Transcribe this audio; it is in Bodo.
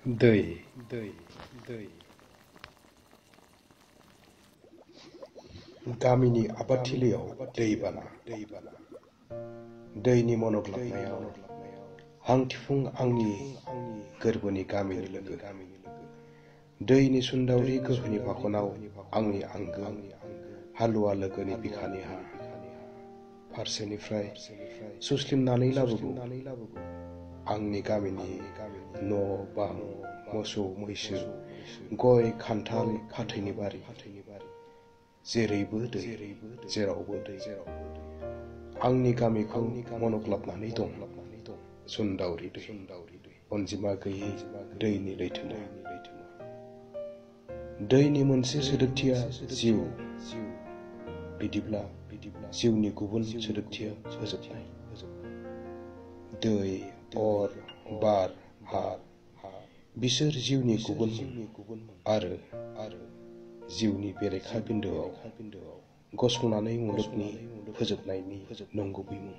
दै गामिनि आबादथिलियाव दैबाना दैनि मनग्लाबनायाव हां थिफुं आंनि गोरबोनि गामिनि लोगो दैनि सुनदावरि गोहोनि फाखनाव आंनि आंगो हालुवा लोगोनि बिखानि हा फारसेनिफ्राय सुस्लिमनानै लाबोगौ आंनि गामिनि न' बां मोसौ मैसो गय खान्थाल फाथैनि बारि जेरैबो दै जेरावबो दै आंनि गामिखौ मनग्लाबनानै दं सुनदावरि दै अनजिमा गैयै दैनि लैथोमा दैनि मोनसे सोदोबथिया जिउ बिदिब्ला जिउनि गुबुन सोदोबथिया फोजोबनाय दै अर बार हा बिसोर जिउनि गुबुन आरो जिउनि बेरेखा बिन्दोआव गसंनानै मुलुगनि फोजोबनायनि नंगुबै मुं